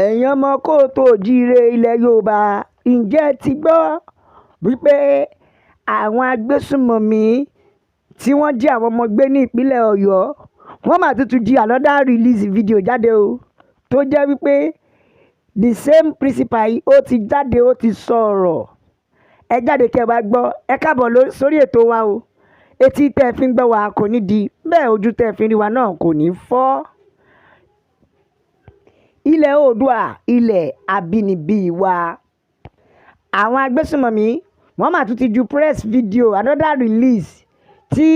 Ẹ̀yin ọmọ káàárọ̀ oòjíire ilẹ̀ Yorùbá, ǹjẹ́ ẹ ti gbọ́ wípé àwọn agbésùnmọ̀mí tí wọ́n jí àwọn ọmọ gbé ní ìpínlẹ̀ Ọ̀yọ́, wọ́n máa tún jí another release video jáde o, tó jẹ́ wípé the same principal yìí ó ti jáde, ó ti sọ̀rọ̀. Ẹ jáde kí ẹ wá gbọ́. Ẹ káàbọ̀ sórí ètò wa o. Etí tẹ́ ẹ fi ń gbọ́ wa kò ní di bẹ́ẹ̀, ojú tẹ́ ẹ fi ń rí wa náà kò ní fọ́. Ilẹ̀ Oòduà, ilẹ̀ abínibí wa. Àwọn agbésùnmọ̀mí, wọ́n máa tún ti ju press video, another release tí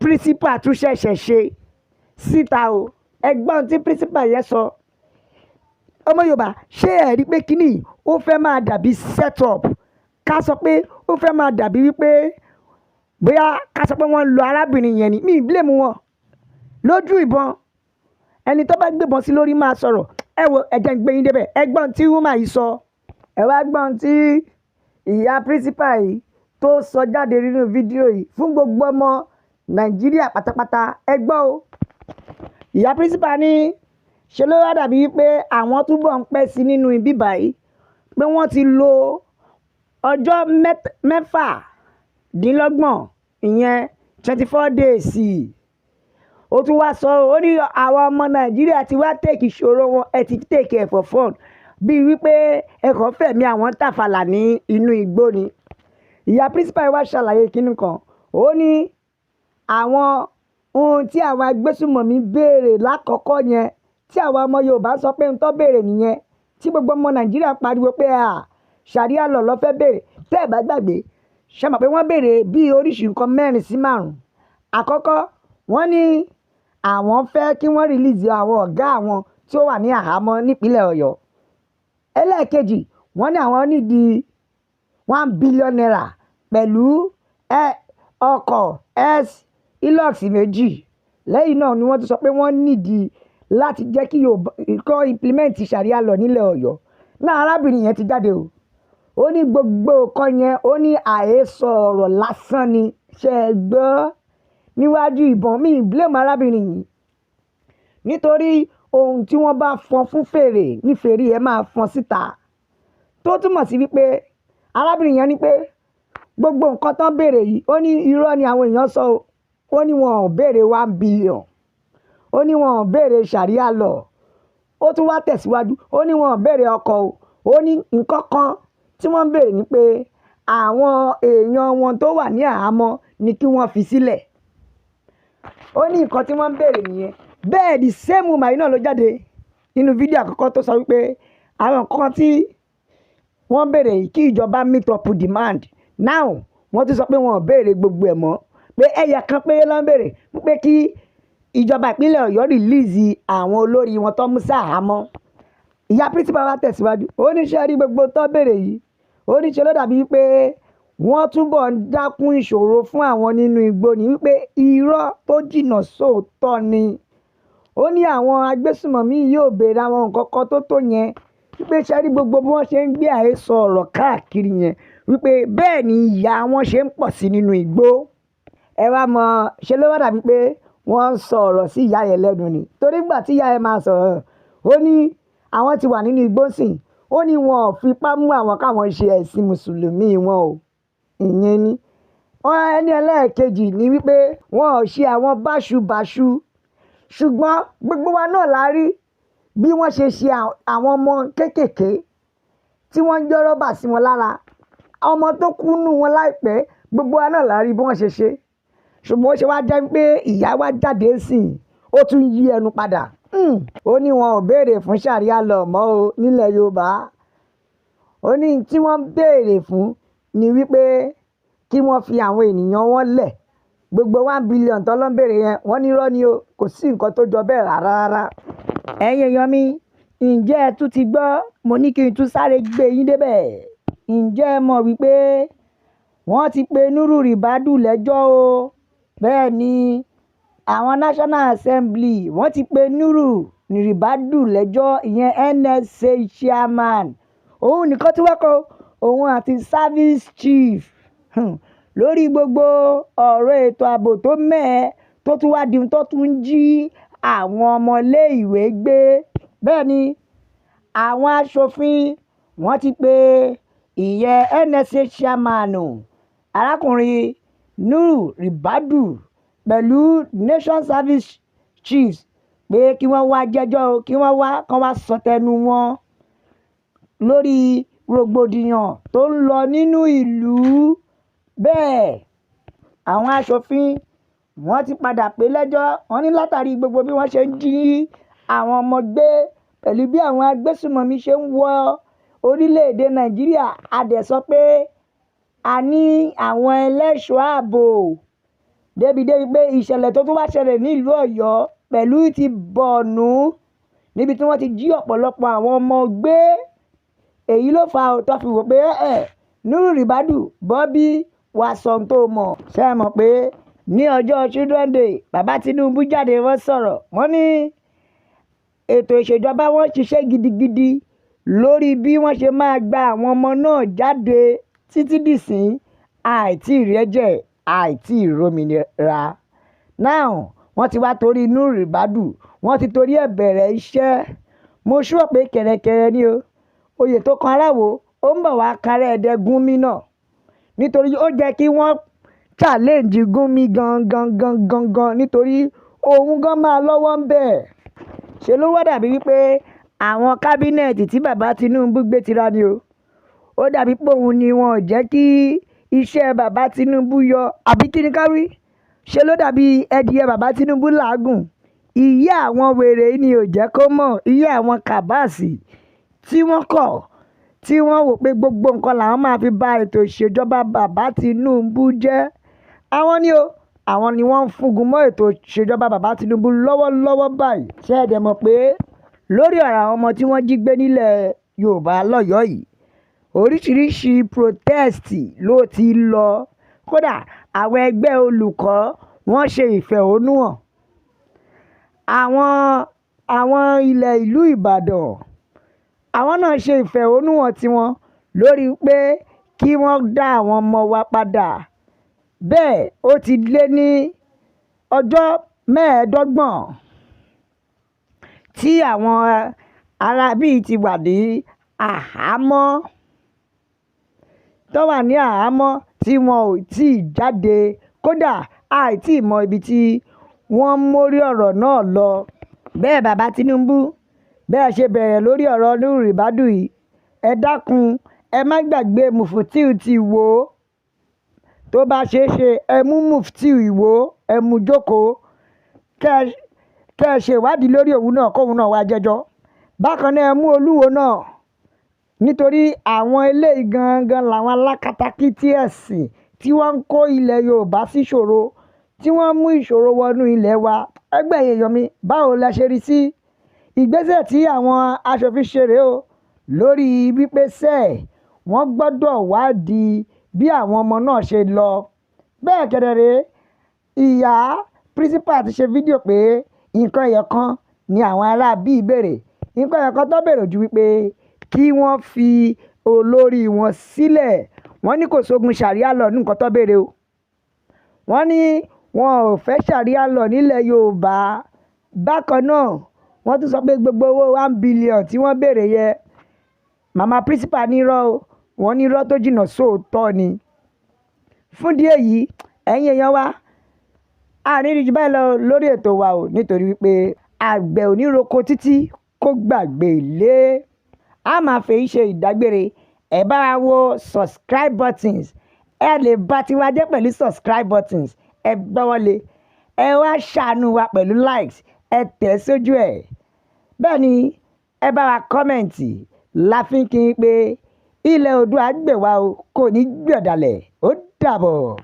principal tún ṣẹ̀ṣẹ̀ ṣe síta o. Ẹ gbọ́ ohun tí principal yẹn sọ. Ọmọ Yorùbá, ṣé ẹ rí pé kínní ó fẹ́ máa dàbí set up? Ká sọ pé ó fẹ́ máa dàbí wípé bóyá ká sọ pé wọ́n ń lo arábìnrin yẹn ni. Mi ì blame wọn. Lójú ìbọn, ẹni tó bá gbébọn sí lórí máa sọ̀rọ̀. Ẹ wo, ẹ jẹ́ n gbé yín débẹ̀. Ẹ gbọ́ ohun tí woman yìí sọ. Ẹ wá gbọ́ ohun tí ìyá principal yìí tó sọ jáde nínú fídíò yìí fún gbogbo ọmọ Nàìjíríà pátápátá. Ẹ gbọ́ o. Ìyá principal ní ṣe ló wá dàbí wípé àwọn túbọ̀ ń pẹ́ sí nínú ibi báyìí, pé wọ́n ti lo ọjọ́ 26, ìyẹn 24 days. Ó tún wá sọ, ó ní àwọn ọmọ Nàìjíríà ti wá take ìṣòro wọn, ẹ ti take ẹ̀ for fun, bíi wípé ẹ kàn fẹ̀mí àwọn tàfàlà ní inú igbó ni. Ìyá principal wá ṣàlàyé kinní kan. Ó ní àwọn ohun tí àwọn agbésùnmọ̀mí béèrè lákọ̀ọ́kọ́ yẹn, tí àwọn ọmọ Yorùbá sọ pé ń tó béèrè nìyẹn, tí gbogbo ọmọ Nàìjíríà pariwo pé à Sharia law ló fẹ́ béèrè. Tẹ́ ẹ̀ bá gbàgbé, ṣe mọ̀ pé wọ́n béèrè bí oríṣi nǹkan mẹ́rin sí márùn-ún. Àkọ́kọ́, wọ́n ní àwọn fẹ́ kí wọ́n release àwọn ọ̀gá àwọn tí ó wà ní àhámọ́ nípínlẹ̀ Ọ̀yọ́. Ẹlẹ́ẹ̀kejì, wọ́n ní àwọn need ₦1 billion pẹ̀lú ọkọ̀ S Hilux 2. Lẹ́yìn náà ni wọ́n tún sọ pé wọ́n need láti jẹ́ kí Yorùbá kó implement Sharia law nílẹ̀ Ọ̀yọ́ náà. Arábìnrin yẹn ti jáde o. Ó ní gbogbo nǹkan yẹn, ó ní àhesọ ọ̀rọ̀ lásán ni. Ṣe é gbọ́? Níwájú ìbọn, mi blame arábìnrin yìí, nítorí ohun tí wọ́n bá fọn fún fèrè ní fèrè ẹ̀ máa fọn síta. Tó túmọ̀ sí wípé arábìnrin yẹn ní pé gbogbo nǹkan tán béèrè yìí, ó ní irọ́ ni àwọn èèyàn sọ o. Ó ní wọn ò béèrè 1 billion, ó ní wọn ò béèrè Sharia law. Ó tún wá tẹ̀síwájú, ó ní wọn ò béèrè ọkọ̀ o. Ó ní nǹkan kan tí wọ́n ń béèrè ni pé àwọn èèyàn wọn tó wà ní àhámọ́ ni kí wọ́n fi sílẹ̀. Ó ní nǹkan tí wọ́n ń béèrè nìyẹn. Bẹ́ẹ̀, the same woman yìí náà ló jáde nínú fídíò àkọ́kọ́ tó sọ wípé àwọn nǹkan tí wọ́n béèrè yìí, kí ìjọba meet up demand. Now, wọ́n ti sọ pé wọn ò béèrè gbogbo ẹ̀ mọ́, pé ẹ̀yà kan péré ló ń béèrè, pé kí ìjọba ìpínlẹ̀ Ọ̀yọ́ release àwọn olórí wọn tó mú sáhàámọ́. Ìyá principal wa tẹ̀síwájú. Ó ní ṣe rí gbogbo tó béèrè yìí, ó ní ṣe ló dàbí wípé wọ́n túbọ̀ ń dákún ìṣòro fún àwọn nínú igbó ni, wípé irọ́ tó jìnnà sóòótọ́ ni. Ó ní àwọn agbésùnmọ̀mí yóò béèrè àwọn nǹkan kan tó tó yẹn, wípé ṣe rí gbogbo bí wọ́n ṣe ń gbé àhesọ ọ̀rọ̀ káàkiri yẹn, wípé bẹ́ẹ̀ ni ìyà wọn ṣe ń pọ̀ sí nínú igbó. Ẹ wá mọ̀, ṣe ló wá dàbí pé wọ́n ń sọ ọ̀rọ̀ sí ìyá yẹn lẹ́nu ni, torí ìgbà tí ìyá yẹn máa sọ̀rọ̀, ó ní àwọn ti wà nínú igbó sìn. Ó ní wọn ò fipá mú àwọn káwọn ṣe ẹ̀sìn mùsùlùmí wọn o. Ìyẹn ni wọ́n. Ẹni ẹlẹ́ẹ̀kejì ni wípé wọn ò ṣe àwọn báṣubàṣu, ṣùgbọ́n gbogbo wa náà la rí bí wọ́n ṣe ṣe àwọn ọmọ kéékèèké tí wọ́n ń yọ́ rọ́bà sí wọn lára. Ọmọ tó kú nù wọn láìpẹ́, gbogbo wa náà la rí bí wọ́n ṣe ṣe. Ṣùgbọ́n ó ṣe wá jẹ́ pé ìyá wa jáde sìn, ó tún yí ẹnu padà. Ó ní wọn ò béèrè fún Sharia law mọ́ o nílẹ̀ Yorùbá. Ó ní tí wọ́n béèrè fún ni wípé kí wọ́n fi àwọn ènìyàn wọn lẹ̀. Gbogbo 1 billion tó ló ń béèrè yẹn, wọ́n ní irọ́ ni o, kò sí nǹkan tó jọ bẹ́ẹ̀ rárá rárá. Ẹ̀yin èèyàn mi, ǹjẹ́ ẹ tún ti gbọ́? Mo ní kí n tún sáré gbé yín débẹ̀. Ǹjẹ́ ẹ mọ̀ wípé wọ́n ti pe Nuhu Ribadu lẹ́jọ́ o? Bẹ́ẹ̀ ni, àwọn National Assembly, wọ́n ti pe Nuhu Ribadu lẹ́jọ́, ìyẹn NSA chairman. Òun nìkan tí wọ́n kọ, òun àti service chief, lórí gbogbo ọ̀rọ̀ ètò ààbò tó mẹ́ẹ̀, tó tún wá di ohun tó tún ń jí àwọn ọmọléèwé gbé. Bẹ́ẹ̀ ni. Àwọn aṣòfin wọ́n ti pe ìyẹn NSA chairman, arákùnrin Nuhu Ribadu, pẹ̀lú Nation Service Chiefs pé kí wọ́n wá jẹ́jọ́, kí wọ́n wá kán wá sọ tẹnu wọn lórí rògbòdìyàn tó ń lọ nínú ìlú. Bẹ́ẹ̀ àwọn aṣòfin wọ́n ti padà pé lẹ́jọ́. Wọ́n ní látàrí gbogbo bí wọ́n ṣe ń jí àwọn ọmọ gbé pẹ̀lú bí àwọn agbésùmọ̀mí ṣe ń wọ orílẹ̀-èdè Nàìjíríà, a dẹ̀ sọ pé a ní àwọn ẹlẹ́ṣọ̀ọ́ ààbò débi-débi pé ìṣẹ̀lẹ̀ tó tún wá ṣẹlẹ̀ nílùú Ọ̀yọ́ pẹ̀lú ti Borno, níbi tí wọ́n ti jí ọ̀pọ̀lọpọ̀ àwọn ọmọ gbé. Èyí ló fa tó fi wò pé ẹ̀ Nuhu Ribadu, Bobby, wàá sọ ohun tó mọ̀. Ṣé ẹ mọ̀ pé ní ọjọ́ Children Day, bàbá Tinubu jáde, wọ́n sọ̀rọ̀, wọ́n ní ètò ìṣèjọba wọn ṣiṣẹ́ gidigidi lórí bí wọ́n ṣe máa gba àwọn ọmọ náà jáde. Títí dìsín, àìtí ìrẹ́jẹ, àìtí ìrómìnira. Now wọ́n ti wá torí Nuhu Ribadu, wọ́n ti torí ẹ̀ bẹ̀rẹ̀ iṣẹ́. Mo sure pé kẹ̀rẹ̀kẹ̀rẹ̀ ni o. Oyè tó kan aráwo, ó ń bọ̀ wá kárẹ́ ẹ̀dẹ̀ Gúnmi náà, nítorí ó jẹ́ kí wọ́n challenge Gúnmi gangan gangan gan, nítorí òun gan máa lọ́wọ́ ń bẹ̀. Ṣe ló wá dàbí wípé àwọn cabinet tí bàbá Tinubu gbé tira ni o. Ó dàbí pé òun ni wọn ò jẹ́ kí iṣẹ́ bàbá Tinubu yọ, àbí kí ni ká wí? Ṣe ló dàbí ẹdìyẹ bàbá Tinubu làágùn. Ìyá àwọn wèrè ni ò jẹ́ kó mọ̀, ìyá àwọn cabals tí wọ́n kọ̀, tí wọ́n wò pé gbogbo nǹkan làwọn máa fi ba ètò ìṣèjọba bàbá Tinubu jẹ́. Àwọn ni o, àwọn ni wọ́n ń fúngun mọ́ ètò ìṣèjọba bàbá Tinubu lọ́wọ́lọ́wọ́ báyìí. Ṣé ẹ dẹ̀ mọ̀ pé lórí ọ̀rọ̀ àwọn ọmọ tí wọ́n jí gbé nílẹ̀ Yorùbá lọ́yọ̀ọ́ yìí, oríṣiríṣi protest ló ti lọ. Kódà àwọn ẹgbẹ́ olùkọ́ wọ́n ṣe ìfẹ̀hónúhàn. Àwọn ilẹ̀ ìlú Ìbàdàn, àwọn náà ṣe ìfẹ̀hónúhàn tiwọn lórí pé kí wọ́n dá àwọn ọmọ wa padà. Bẹ́ẹ̀ ó ti lé ní ọjọ́ 25 tí àwọn aráabí ti wà ní àhámọ́, tó wà ní àhámọ́ tí wọn ò tí ì jáde. Kódà a ì tí mọ ibi tí wọ́n mórí ọ̀rọ̀ náà lọ. Bẹ́ẹ̀ bàbá Tinubu, bẹ́ẹ̀ ṣe bẹ̀rẹ̀ lórí ọ̀rọ̀ Nuhu Ribadu yìí, ẹ dákun, ẹ má gbàgbé Mufti ti Ìwó. Tó bá ṣeé ṣe, ẹ mú Mufti Ìwó, ẹ mú jókòó, kẹ́ ẹ ṣe ìwádìí lórí òun náà, kóun náà wá jẹ́jọ́. Bákan náà, ẹ mú Olúwo náà, nítorí àwọn eléyìí gangan làwọn alákatakítí ẹ̀sìn tí wọ́n ń kó ilẹ̀ Yorùbá sí ìṣòro, tí wọ́n mú ìṣòro wọnú ilẹ̀ wa. Ẹgbẹ́ èèyàn mi, báwo lẹ ṣe rí sí ìgbésẹ̀ tí àwọn aṣòfin ṣe rèé o, lórí wípé sẹ́ẹ̀ wọ́n gbọ́dọ̀ wádìí bí àwọn ọmọ náà ṣe lọ? Bẹ́ẹ̀ kẹ̀dẹ̀rẹ́, ìyá principal ti ṣe fídíò pé nǹkan ẹyọ kan ni àwọn ará bíi béèrè. Nǹkan ẹyọ kan tó béèrè ju wípé kí wọ́n fi olórí wọn sílẹ̀. Wọ́n ní kò sógun Sharia law ní nǹkan tó béèrè o. Wọ́n ní wọn ò fẹ́ Sharia law nílẹ̀ Yorùbá. Bákan náà, wọ́n tún sọ pé gbogbo owó 1 billion tí wọ́n béèrè yẹ, màmá principal ní irọ́ o. Wọ́n ní irọ́ tó jìnnà sóòótọ́ ni. Fún díẹ̀ yìí, ẹ̀yin èèyàn wa, a ní rí ju báyìí lọ lórí ètò wa o, nítorí wípé àgbẹ̀ ò ní roko títí kó gbàgbé ilé. A máa fèyí ṣe ìdágbére. Ẹ bá wa wo subscribe buttons. Ẹ lè bá tiwa jẹ́ pẹ̀lú subscribe buttons. Ẹ gbọ́wọ́lé, ẹ wá ṣàánú wa pẹ̀lú likes, ẹ tẹ̀ sójú ẹ̀. Bẹ́ẹ̀ ni ẹ bá wa comment láfín kí n pé ilẹ̀ Oòduà gbè wá o, kò ní gbọ̀dàlẹ̀. Ó dàbọ̀.